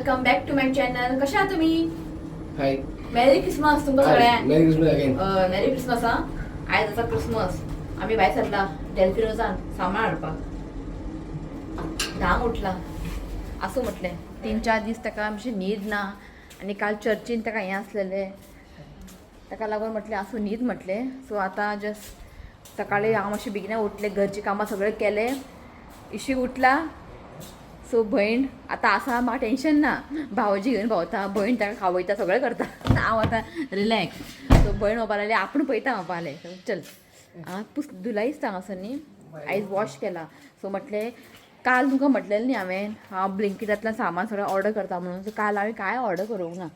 Welcome back to my channel. कशा आहात तुम्ही? हाय. मेरी क्रिसमस तुमकां सगळ्यांक. Mary Christmas again. Mary Christmas. हा, आयज आसा क्रिसमस. आमी भायर सरला डेल्फिनोसान सामान हाडपाक. 10क उठला. आसूं म्हटलें, 3-4 दीस ताका मातशी न्हीद ना आनी काल चर्चीन ताका हें आसलेलें, ताका लागून म्हटलें आसूं, न्हीद म्हटलें. सो आतां जस्ट सकाळी हांव मातशें बेगिना उठलें, घरचीं कामां सगळें केलें, इशी उठला. सो भयण आतां आसा, म्हाका टेंशन ना. भावजी घेवन भोंवता, भयण ताका खावयता, सगळें करता. हांव आतां रिलॅक्स. सो भयण म्हणपा लागली, आपूण पळयता म्हणपा लागलें. चल, हांगा पुस धुला दिसता हांगासर न्ही, आयज वॉश केला. सो म्हटलें, काल तुमकां म्हटलेलें न्ही हांवें, हांव ब्लिंकिटांतल्यान सामान सगळें ऑर्डर करता म्हणून. सो काल हांवें कांय ऑर्डर करूंक ना.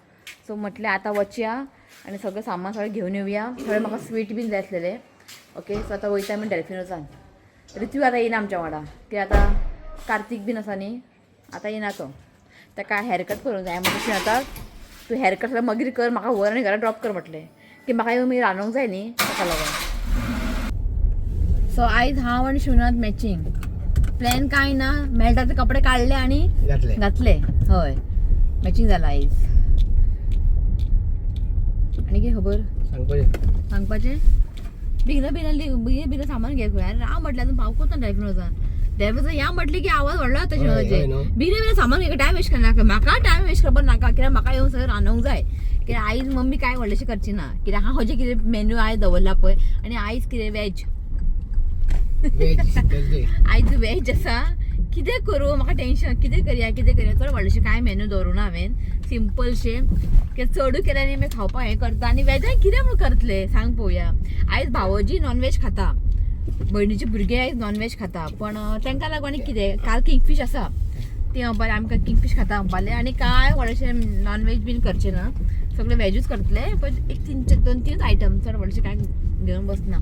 सो म्हटलें आतां वचया आनी सगळें सामान सगळें घेवन येवया. थोडें म्हाका स्वीट बीन जाय आसलेलें. ओके, सो आतां वयता आमी डेल्फिनोसान. ऋतू आतां येयना आमच्या वांगडा, कित्याक आतां कार्तीक बीन आसा न्ही, आतां येयना तो. ताका हेअरकट करूंक जाय म्हणून. आतां तूं हेअरकट सगळें मागीर कर, म्हाका व्हर आनी घरा ड्रॉप कर म्हटलें, की म्हाका येवन मागीर रांदूंक जाय न्ही, ताका लागून. सो आयज हांव आनी शिवनाथ मॅचिंग. प्लॅन कांय ना, मेळटा ते कपडे काडले आनी घातले. घातले. हय, मॅचिंग जाला आयज. आनी कितें खबर? सांगपाचें? सांगपाचें, बेगिना बेगिना बेगीन बेगीन सामान घे खंय. आनी राव म्हटल्यार अजून पावकूच ना ड्रायव्हरान. ड्रायव्हर या म्हटली की आवाज व्हडलो जाता. हय, हय शिवनाचे न्हू. बेगीन बेगीन सामान घे, टायम वेस्ट करनाका. म्हाका टायम वेस्ट करपाक नाका, कित्याक म्हाका येवन सगळें रांदूंक जाय. कित्याक आयज मम्मी कांय व्हडलेशें करची ना, कित्याक हांव म्हजें कितें मेन्यू आयज दवरला पळय. आनी आयज कितें वेज. Veg Thursday. आयज वेज आसा. कितें करूं, म्हाका टेंशन, कितें करया, कितें करया. चड व्हडलेशें कांय मेन्यू दवरूं ना हांवें, सिंपलशें. कित्याक चडूय केल्यार न्ही मागीर खावपाक हें करता. आनी वेजान कितें म्हूण करतले, सांग पळोवया. आयज भावोजी नॉन वेज खाता, भयणीचे भुरगे आयज नॉन वेज खाता, पण तांकां लागून आनी कितें, काल किंगफीश आसा, ती म्हणपाक आमकां किंगफीश खाता म्हणपाले. आनी कांय व्हडलेशें नॉन वेज बीन करचें ना, सगळें वेजूच करतले. पण एक तीन दोन तीनच आयटम, चड व्हडलेशें कांय घेवन बसना.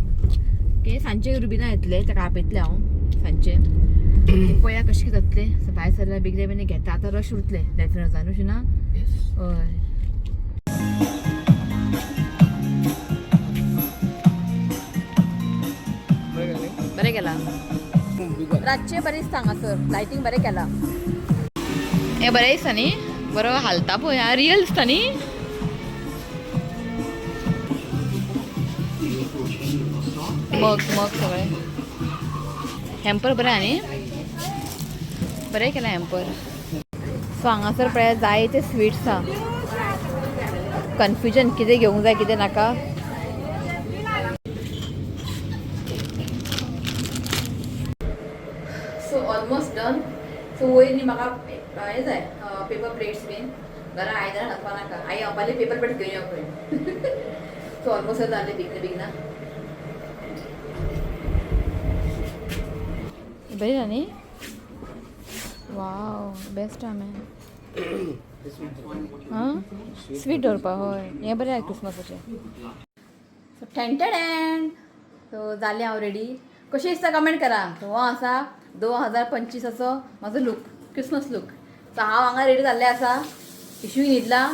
ओके, सांजचे रुबिना येतले, ताका आपयतलें हांव सांजचें. पळया कशें कितें जातलें. सो भायर सरल्या, बेगीन बेगीन घेता, आतां रश उरतलें डेल्फिनोसान अशें ना? येस. हय. बरें केलें. बरें केलां. रातचें बरें दिसता हांगासर, लायटींग बरें केलां. हें बरें दिसता न्ही, बरो हालता पळय, रियल दिसता न्ही. मग मग सगळें हॅम्पर बरें आहा न्ही, बरें केलां हॅम्पर. सो हांगासर पळय जायते स्विट्स आहा. कन्फ्युजन, कितें घेवंक जाय, कितें नाका. So almost done. सो वयर न्ही म्हाका हें जाय, पेपर प्लेट्स बीन. घरा आयदनां घालपा नाका. आई म्हणपाली पेपर प्लेट घेवन यो खंय. सो ऑलमोस्ट जालें बेगीन बेगिना. बरें जालें न्ही. वाव, बेस्ट आहा मॅन. हां, स्वीट दवरपा. हय, हें बरें आहा क्रिसमसाचें. सो टेन, सो जालें हांव रेडी. कशें दिसता कमेंट करा. सो हो आसा 2025चो म्हाजो लूक, क्रिसमस लूक. सो हांव हांगा रेडी जाल्लें आसा, इशू न्हिदला,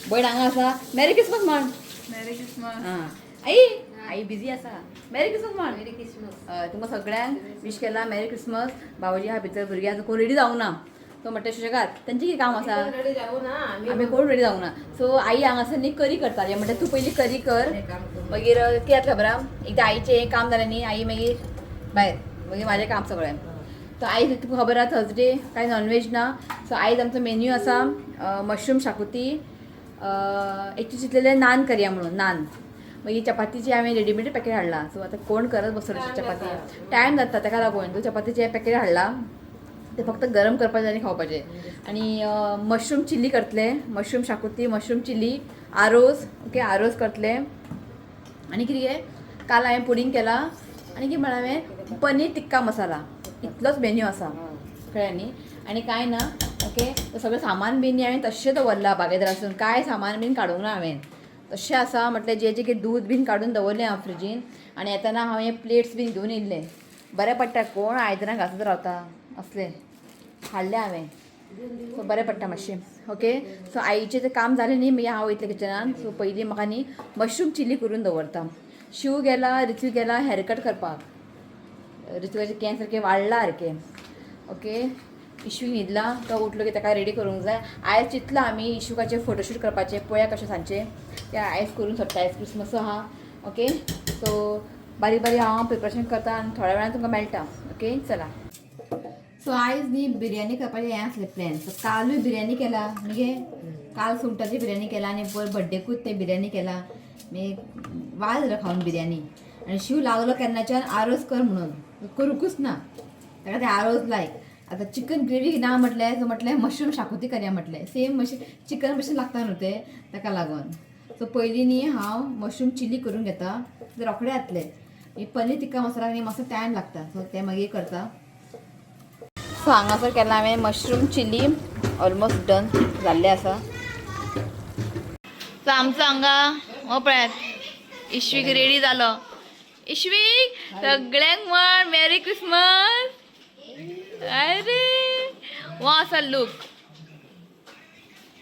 भयण हांगा आसा. मॅरी क्रिसमस म्हण. Mary Christmas. आं, आई आई बिजी आसा. मॅरी क्रिसमस म्हण. Mary Christmas. हय, तुमकां सगळ्यांक विश केला मॅरी क्रिसमस. भावजी आहा भितर, भुरगीं आतां कोण रेडी जावंक ना. सो म्हणटा सुशेगाद, तेंचें कितें काम आसा? रेडी जाऊ ना आमी. आमी कोण रेडी जावंक ना. सो आई हांगासर न्ही करी करताली. म्हणटा तूं पयलीं करी कर. काम करू. मागीर कितें जाता खबर आहा, एकदां आईचें हें काम जालें न्ही, आई मागीर भायर, मागीर म्हाजें काम सगळें. सो आयज तुमकां खबर आहा, थर्सडे, कांय नॉनवेज ना. सो आयज आमचो मेन्यू आसा मशरूम शाकुती. एक चिंतलेलें नान करया म्हणून, नान. मागीर चपातीचे हांवें रेडीमेड पॅकेट हाडलां. सो आतां कोण करत बसतलो Time चपाती? जाता. टायम जाता, ताका लागून सो चपातीचें पॅकेट हाडलां, ते फक्त गरम करपाचें आनी खावपाचें. आनी मशरूम चिल्ली करतले, मशरूम शाकुती, मशरूम चिल्ली, आरोस. ओके, आरोस करतले. आनी कितें गे, काल हांवें पुडींग केला. आनी कितें म्हणलें हांवें, पनीर टिक्का मसाला. इतलोच मेन्यू आसा, कळ्ळें न्ही? आनी कांय ना. ओके, सगळें सामान बीन न्ही हांवें तश्शें दवरलां बागेदारासून. कांय सामान बीन काडूंक ना हांवें, तश्शें आसा. म्हटल्यार जें जें कितें दूद बीन काडून दवरलें हांव फ्रिजीन. आनी येतना हांव हें प्लेट्स बीन घेवन येयल्लें, बरें पडटा. कोण आयदनां घासत रावता, असलें हाडलें हांवें. सो बरें पडटा मातशें. ओके, सो आईचें तें काम जालें न्ही, मागीर हांव वयतलें किचनान. सो पयलीं म्हाका न्ही मशरूम चिली करून दवरता. शिव गेला, ऋतू गेला हेअरकट करपाक. ऋतुकाचे केंस सारके वाडला सारके. ओके, इशू न्हिदला तो उठलो की ताका रेडी करूंक जाय. आयज चिंतलां आमी इशुकाचें फोटोशूट करपाचें, पळया कशें सांजचें तें आयज करून सोडटा. आयज क्रिसमस आहा. ओके, सो बारीक बारीक हांव प्रिपरेशन करता आनी थोड्या वेळान तुमकां मेळटा. ओके, चला. सो आयज न्ही बिरयानी करपाचें हें आसलें प्लॅन. सो कालूय बिरयानी केला मगे, काल सुंगटाची बिरयानी केला आनी पयर बड्डेकूच तें बिरयानी केला. मागीर वाज जालो खावन बिरयानी. आनी शिव लागलो केन्नाच्यान आरोज कर म्हणून, करूंकूच ना ताका तें आरोज लायक. आतां चिकन ग्रेवी ना म्हटलें, सो म्हटलें मशरूम शाकुती करया म्हटलें. सेम मशरूम चिकन भशेन लागता न्हू तें, ताका लागून. सो पयलीं न्ही हांव मशरूम चिली करून घेता, ते रोखडें जातलें. मागीर पनीर टिक्का मसाला न्ही मातसो टायम लागता, सो तें मागीर करता. सो हांगासर केला हांवें मशरूम चिली, ऑलमोस्ट डन जाल्लें आसा. सो आमचो हांगा हो पळयात इश्वीक रेडी जालो. इश्वीक सगळ्यांक म्हण मॅरी क्रिसमस. अरे हो आसा लूक.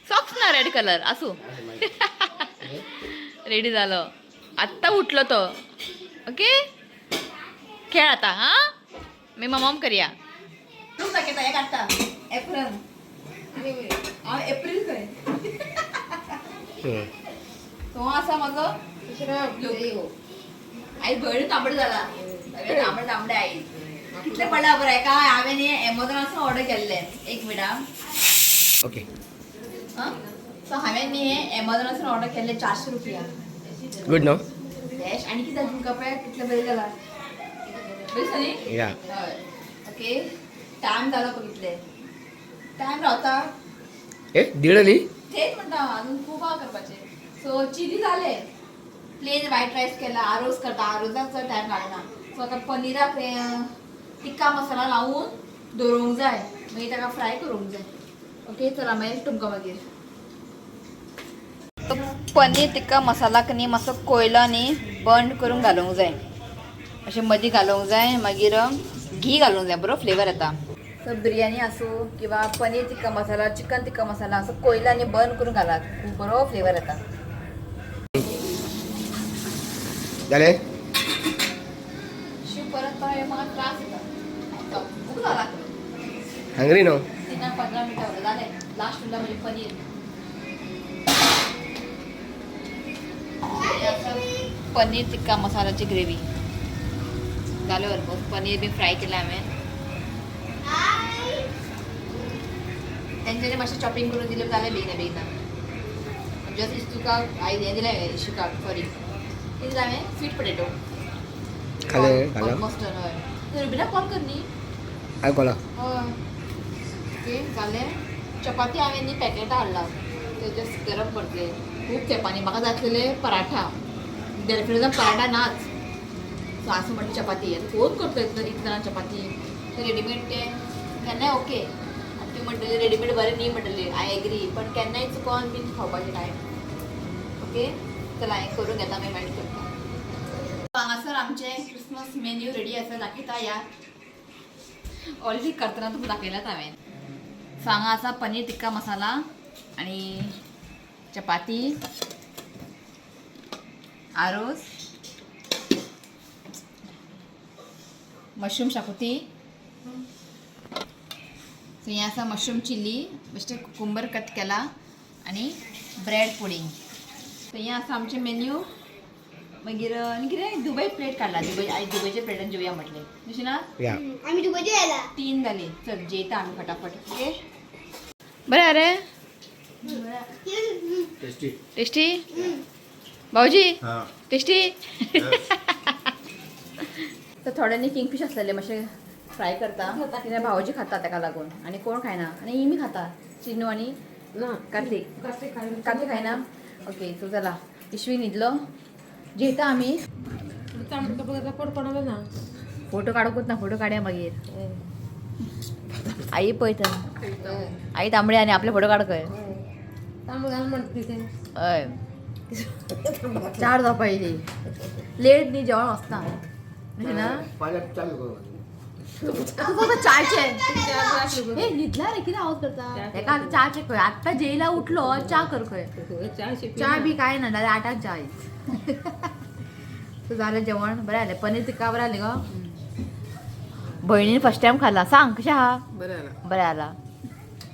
सॉक्स ना रेड कलर आसूं. रेडी जालो, आत्तां उठलो तो. ओके, खेळ आतां. हां, मागीर मम्माम करया. तूं दाखयता हें काडटा एप्रन. हांव एप्रील खंय. तो आसा म्हजो लूक. आयज भयण तांबडो जाला, सगळे तांबडे तांबडे आयज. कितले पडला बरं काय? हांवें न्ही एमेझॉनासून ऑर्डर केल्लें. एक मिनट. ओके. हां, सो हांवें न्ही हें एमेझॉनासून ऑर्डर केल्लें, 400 रुपया. गुड नो. डॅश. आनी कितें जालें तुमकां? पळय कितलें बरें जाला. बरें दिसता न्ही? या. हय. ओके, टायम जालो पळय, कितले टायम रावता. ए दीड न्ही. तेच म्हणटा, अजून खूब आहा करपाचें. सो चिली जालें, प्लेन व्हायट रायस केला, आरोज करता. आरोजाक चड टायम लागना. सो आतां पनीराक टिक्का मसाला लावून दवरूंक जाय, मागीर ताका फ्राय करूंक जाय. ओके, चला, मागीर तुमकां मागीर. तो पनीर टिक्का मसालाक न्ही मातसो कोयलो न्ही बर्न करून घालूंक जाय, अशें मदीं घालूंक जाय. मागीर घी घालूंक जाय, बरो फ्लेवर येता. सो बिरयानी आसूं किंवा पनीर टिक्का मसाला, चिकन टिक्का मसाला, असो कोयला आनी बर्न करून घालात, खूब बरो फ्लेवर येता. जालें. शिव परत परत म्हाका त्रास येता, भूक जाला. Hungry no. 3-15 मिनटां उरला, जालें. लास्ट उरला म्हणजे पनीर. पनीर टिक्का मसाल्याची ग्रेवी जालें ऑलमोस्ट. पनीर बी फ्राय केलें हांवें. तेंच्यांनी मातशें चॉपिंग करून दिलें, जालें बेगिना बेगिना. जस्ट इश्टुका आयज हें दिलें, इशुकाक सॉरी, कितें दिलें हांवें? Sweet potato. खालें खालें. Almost done. हय, रुबिना कॉल कर न्ही. हांवें कोला. हय. ओके, जालें. चपाती हांवें न्ही पॅकेटां हाडला, ते जस्ट गरम करतले. खूब तेंपांनी म्हाका जाय आसलेले पराठा, डेल्फिनोजान पराठा नाच. सो आसूं म्हटलें, चपाती आतां कोण करतलो इतलो इतले जाणां चपाती? ते रेडीमेड ते केन्नाय ओके. आतां ती म्हणटली रेडीमेड बरें न्ही म्हणटली, I agree, पण केन्नाय चुकोन बीन खावपाचें टायम. ओके, चला, हें करून घेता, मागीर मागीर करता. हांगासर आमचें क्रिसमस मेन्यू रेडी आसा, दाखयता या. ऑलरेडी करतना तुमकां दाखयलाच हांवें. सो हांगा आसा पनीर टिक्का मसाला आनी चपाती, आरोस, मशरूम शाकुती. सो हें आसा मशरूम चिली, बेश्टें कुकुंबर कट केला, आनी ब्रेड पुडींग. सो हें आसा आमचें मेन्यू. मागीर आनी कितें? दुबय प्लेट काडला, दुबय. आयज दुबयच्या प्लेटान जेवया म्हटलें, तशें ना? या. आम्ही दुबई यायला. 3 जाली. चल, जेयता आमी फटाफट. ओके, बरें. अरे. टेस्टी. टेस्टी भाऊजी. हां. टेस्टी. तर थोड्यांनी किंगफीश आसलेले मातशे फ्राय करता, कित्याक भावजी खाता ताका लागून आनी कोण खायना. आनी इमी खाता, चिनू आनी ना. कार्तीक. कार्तीक खायना. कार्तीक खायना. ओके, सो चला, इशवी न्हिदलो, जेयता आमी. फोटो ना. फोटो काडूंकच ना, फोटो काडया मागीर. आई पळयता, आई तांबडे आनी आपले फोटो काड खंय. तांबडो घाल म्हणटा तिथे. हय, 4 जावपा येयली, लेट न्ही जेवण वचना, अशें ना? पाल्याक चालू करू. तूं फक्त चारचे हे न्हिदला रे, कितें आवाज करता? तेका आतां च्याचे खंय, आत्तां जेयला उठलो, च्या कर खंय. च्या बी काय ना, जाल्यार 8क च्या आयज. सो जालें जेवण, बरें जालें. पनीर टिक्का बरें जालें गो. भयणीन फर्स्ट टायम खाला. सांग कशें आहा? बरं आला. बरें आला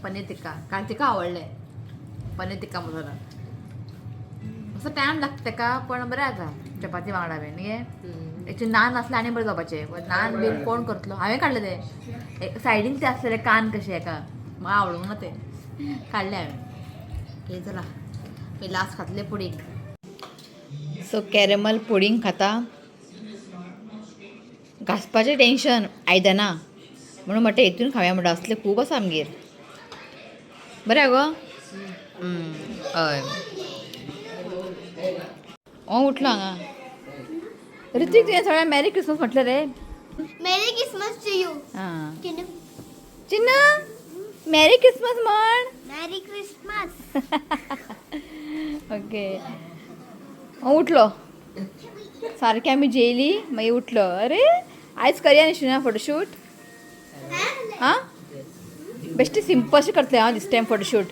पनीर टिक्का, कारण तिका आवडलें पनीर टिक्का मसाला. असो टायम लागता तेका, पण बरें जाता चपाती वांगडा बीन न्ही. एक्चुअली नान आसलें आनी बरें जावपाचें, पण नान बीन कोण करतलो? हांवें काडलें तें सायडीन तें आसलेलें कान कशें हेका म्हाका आवडूंक ना, तें काडलें हांवें. हे चला, मागीर लास्ट खातलें पुडींग. सो कॅरमल पुडींग खाता. घांसपाचें टेंशन आयदनां, म्हणून म्हणटा हेतून खावया म्हणटा. असलें खूब आसा आमगेर. बरें गो. हय, हो उठलो हांगा. ऋत्विक, तुवें सगळ्या मॅरी क्रिसमस म्हटलें रे. Merry Christmas to you. आं चिन्ना, मॅरी क्रिसमस म्हण. Merry Christmas. Okay, हांव उठलो सारकें. आमी जेयली मागीर उठलो. अरे आयज करया न्ही शिना फोटोशूट. आं बेश्टें सिंपल अशें करतलें हांव दीस टायम फोटोशूट,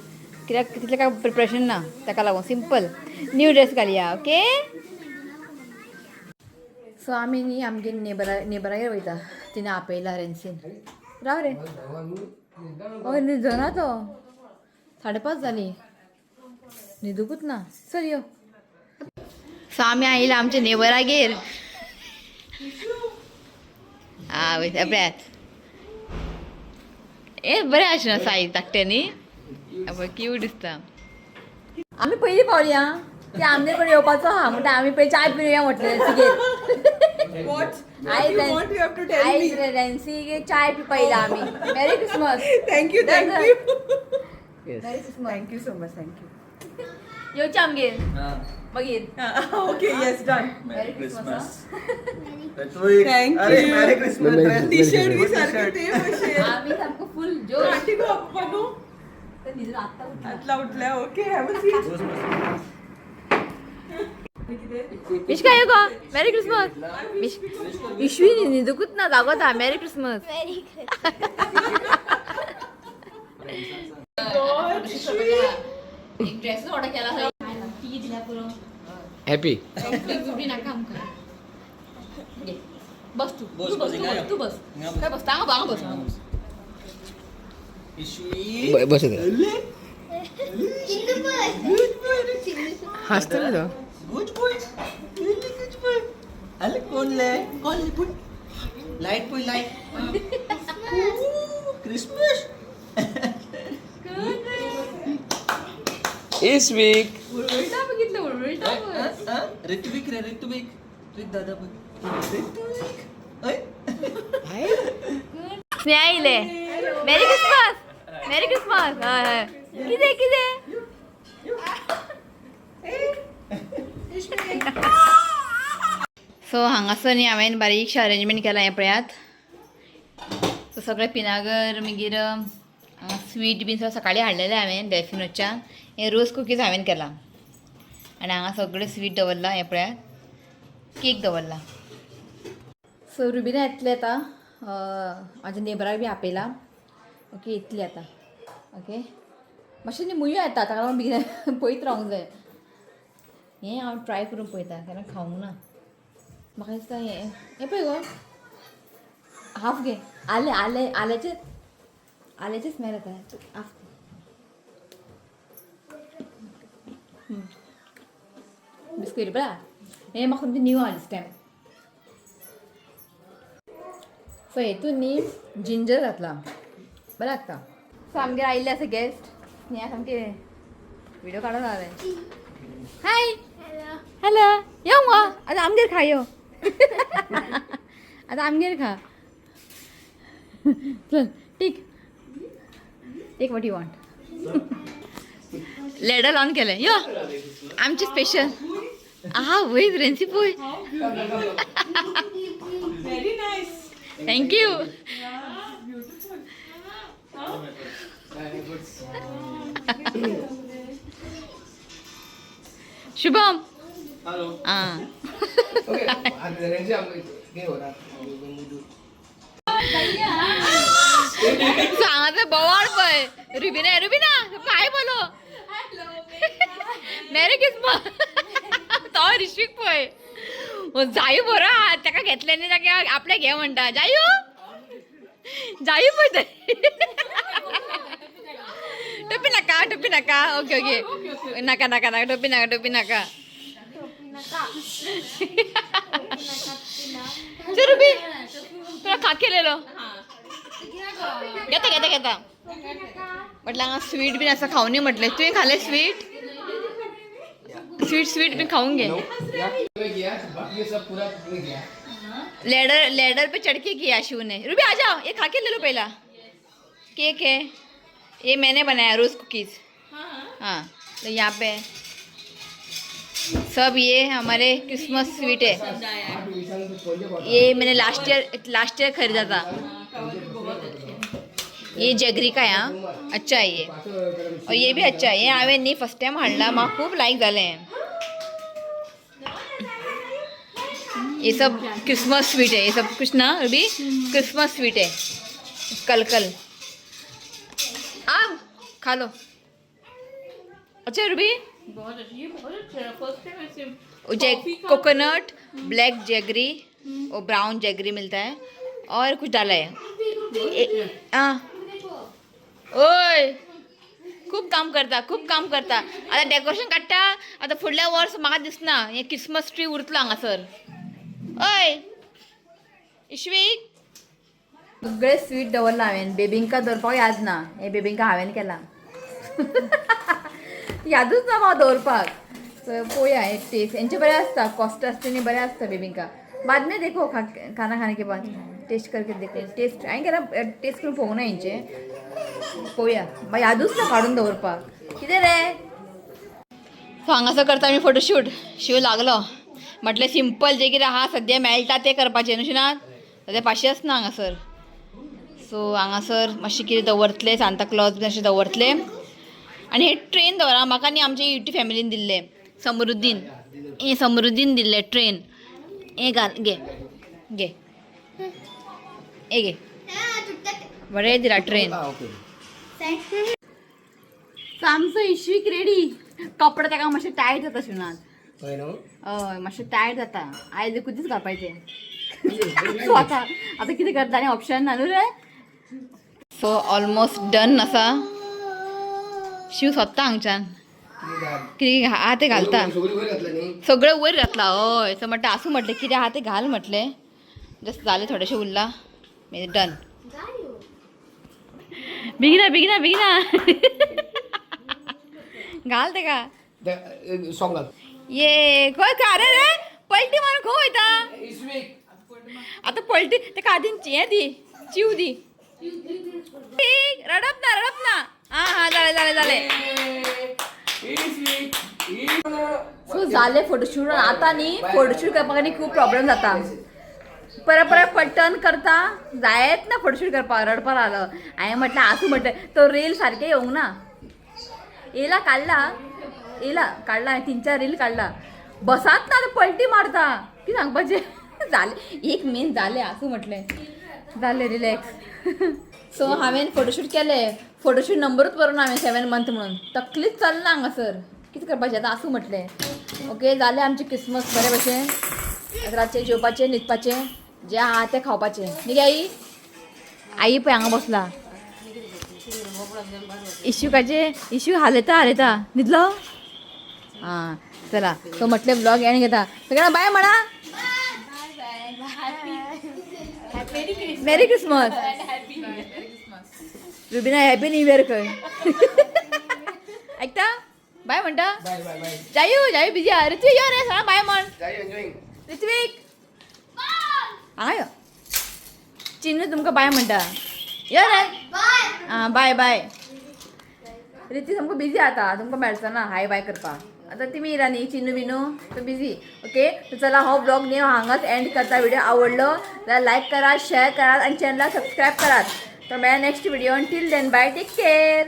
कित्याक तितलें काय प्रिपरेशन ना, ताका लागून सिंपल न्यू ड्रेस घालया. ओके, सो आमी न्ही आमगे नेबरागेर वयता. तिणें आपयला रेन्सीन. राव रे, हय न्हिदना तो. 5:30 जालीं, न्हिदूकूच ना. चल यो. सो आमी आयला आमच्या नेबरागेर. आ वयता पळयात. ए बरें आशिल्लें साई धाकटें न्ही, पळय क्यूट दिसता. आमी पयलीं पावली आं, ते आमचे कडेन येवपाचो आहा म्हणटा. आमी पयलीं चाय पिवया म्हटलें तिगेर. What? What you want, you have to tell आयज me. रेन्सी चाय पिवपा येयला आमी. Merry Christmas. Thank you, thank you. Merry Christmas. Thank you so much, thank you. येवचें आमगेर मागीर. Okay, yes, done. Merry Christmas. Thank अरे you. Merry Christmas. T-shirt बी सारखे ते कशे. आमी सामको फूल जोश. आंटी गो बनू. तर न्हिदून आत्तां उठला. आतला उठल्या. Okay, have a seat. विश काय गो? Mary Christmas. विश विशवी न्हिदूकूच ना, जागोता. Merry Christmas. Merry dress order केला. टी दिल्या पुरो. हॅपी. बिबडी नाका आमकां. घे. बस तू तू बस, तू बस, तू बस. काय बस? हांगा हांगा बस, हांगा बस. बस. हासता रे तो. Good boy, good boy. अरे कोण ले कोण ले पुई लाईट, पुई लाईट. क्रिसमस. इस वीक. उलटा बघितलं, उलटा बघ. ऋत्विक रे, ऋत्विक, ऋत्विक दादा बघ, ऋत्विक ऐ. स्नेहा येयले. Merry Christmas, merry Christmas. हय हय, कितें कितें? सो हांगासर न्ही हांवें बारीकशें अरेंजमेंट केलां हें पळयात. सो सगळें पिनागर, मागीर स्वीट बीन सगळें सकाळीं हाडलेलें हांवें डेल्फिनोच्यान. हें रोज कुकीज हांवें केलां आनी हांगा सगळें स्वीट दवरलां. हें पळयात, केक दवरला. सो रुबिना येतलें आतां. म्हाज्या नेबराक बी आपयला. ओके, येतली आतां. ओके, मातशें न्ही मुयो येता, ताका लागून बेगीन पळयत रावंक जाय. हें हांव ट्राय करून पळयता, केन्ना खावंक ना. म्हाका दिसता हें हें पळय गो, हाफ घे. आलें आलें आल्याचें आल्याचें स्मेल येता. हाफ. बिस्कीट बरा. हें म्हाका सामकें न्यू आहा दीस टायम. सो हेतून न्ही जिंजर घातला, बरें लागता. सो आमगेर आयिल्ले आसा गेस्ट. स्नेहा सामकें व्हिडिओ काडून रावलें. हाय, हॅलो, यो मुगो आतां आमगेर खा. यो आतां आमगेर खा. चल ठीक. Take what you want. Ladle on केलें. यो आमची स्पेशल आहा. वयर रेन्सी पळय. Very nice. Thank you. Beautiful. Shubham. Hello. आं. ओके. होणार. हांगासर बोवाळ पळय. रुबिना, रुबिना, काय बोलो? Merry Christmas. तो ऋषीक पळय, जायू बरो आहा. ताका घेतलें न्ही, ताका आपलें घे म्हणटा. जायू. जायू पळय. टोपी नाका, टोपी नाका. ओके ओके, नाका नाका नाका, टोपी नाका, टोपी नाका. चल रुबी, तुला खा केलेलो घेता घेता घेता. म्हटलं हांगा स्वीट बीन आसा, खावनी म्हटलें. तुवें खालें स्वीट? स्वीट स्वीट बीन खावून घे. गया, बाकी सब पूरा गया. लैडर, लैडर पे चढ़ के किया शिव ने. रूबी, आ जाओ, ये खा के ले लो. पहला केक है ये, मैंने बनाया, रोज कुकीज. हाँ, तो यहाँ पे सब ये हमारे क्रिसमस स्वीट है. ये मैंने लास्ट ईयर खरीदा था. ये जगरी का है. हाँ, अच्छा है ये और ये भी अच्छा है. ये हांवें न्ही फर्स्ट टायम हाडला, म्हाका खूब लायक जालें. ये सब क्रिसमस स्वीट है, ये सब कुछ ना अभी क्रिसमस स्वीट है. कल कल आप खा लो. अच्छा रूबी. बहुत अच्छी, ये बहुत अच्छा है. फर्स्ट टाइम ऐसे. जैग कोकोनट, ब्लैक जैगरी और ब्राउन जैगरी मिलता है और कुछ डाला है. हाँ, ओय, खूब काम करता, खूब काम करता. आता डेकोरेशन काडटा. आता फुडल्या वर्स म्हाका दिसना हे क्रिसमस ट्री उरतलो हांगासर. ओय इश्वीक, सगळे स्वीट दवरला हांवें. बेबिंका दवरपाक याद ना. हे बेबिंका हांवें केला, यादूच ना म्हाका दवरपाक. सो पोया हे टेस्ट हेंचे बरें आसता. कॉस्ट आसता न्ही, बरें आसता बेबिंका. बाद में देखो, खाना खाने के बाद टेस्ट करके देखो. टेस्ट हांवें केन्ना टेस्ट करून पळोवंक ना हेंचे. पळोवया. म्हाका यादूच ना काडून दवरपाक. कितें रे? सो हांगासर करता आमी फोटोशूट. शिव लागलो. म्हटलें सिंपल जे कितें आहा सद्या मेळटा तें करपाचें न्हू शिनात. सद्या पाशेंच ना हांगासर. सो हांगासर मातशें कितें दवरतले, सांता क्लॉज बी अशें दवरतले आनी हे ट्रेन दवरा. म्हाका न्ही आमच्या युट्यूब फॅमिलीन दिल्ले, समृद्धीन, हे समृद्धीन दिल्ले ट्रेन. हे घाल, घे घे, हे घे. बरें दिला ट्रेन. ओके. सो आमचो इश्वीक रेडी. कपडे ताका मातशे टायट जाता शिवनाथ. हय न्हू. हय, मातशें टायट जाता. आयज एकूच घालपाचें. सो आतां आतां कितें करता आनी ऑप्शन ना न्हू रे. सो ऑलमोस्ट डन आसा. शिव सोदता हांगच्यान कितें आहा तें घालता. सगळी वयर घातला न्ही. सगळें वयर घातला. हय, सो म्हणटा आसूं म्हटलें, कितें आहा तें घाल म्हटलें. जस्ट जालें, थोडेशें उरलां, मागीर डन. बेगिना बेगिना बेगिना घाल तेका. सॉंग घाल. ये खंय खंय? अरे रे, पलटी मारून खंय वयता? इस्वीक. आतां पलटी तेका आदीन हें दी, चिव दी. ठीक, रडप ना, रडप ना. आं हां, जालें जालें जालें. इस्वीक. सो जालें फोटोशूट. आतां न्ही फोटोशूट करपाक न्ही खूब प्रॉब्लम जाता. परत परत पटन करता जायत ना फोटोशूट करपाक. रडपाक लागलो. हांवें म्हटलें आसूं म्हटलें, तो रील सारकें येवंक ना. येयला, काडला, येयला, काडला, हांवें तीन चार रील काडला. बसात ना, आतां पलटी मारता. कितें सांगपाचें, जालें एक मेन जालें. आसूं म्हटलें, जालें, रिलॅक्स. सो हांवें फोटोशूट केलें. फोटोशूट नंबरूच बरोवन हांवें 7 मंथ म्हणून. तकलीच चलना हांगासर. कितें करपाचें आतां? आसूं म्हटलें. ओके, जालें आमचें क्रिसमस बरें भशेन. आतां रातचें जेवपाचें, न्हिदपाचें, जें आहा तें खावपाचें. न्ही गे आई? आई पळय हांगा बसला. इशुकाचे इशू हालयता हालयता न्हिदलो. आं, चला. सो म्हटलें ब्लॉग एंड घेता. सगळ्यांना बाय म्हणा. Merry Christmas Rubina, happy new year. खंय ऐकता? बाय म्हणटा. बाय बाय बाय. जायू, जायू बिजी आहा. ऋत्विक, यो रे, सांग, बाय म्हण. जाय एन्जॉईंग. ऋत्विक, हांगा यो. चिन्नू तुमकां बाय म्हणटा, यो रे. आं, बाय बाय. ऋत्विक सामको बिजी आता, तुमकां मेळचो ना हाय बाय करपाक. आतां तुमी येयला न्ही, चिन्नू बिनू, तो बिजी. ओके, तर चला, हो ब्लॉग न्ही हांगाच एंड करता. व्हिडिओ आवडलो जाल्यार लायक करात, शेअर करात आनी चॅनलाक सबस्क्रायब करात. तर मेळ्या next video. Till then, bye, take care.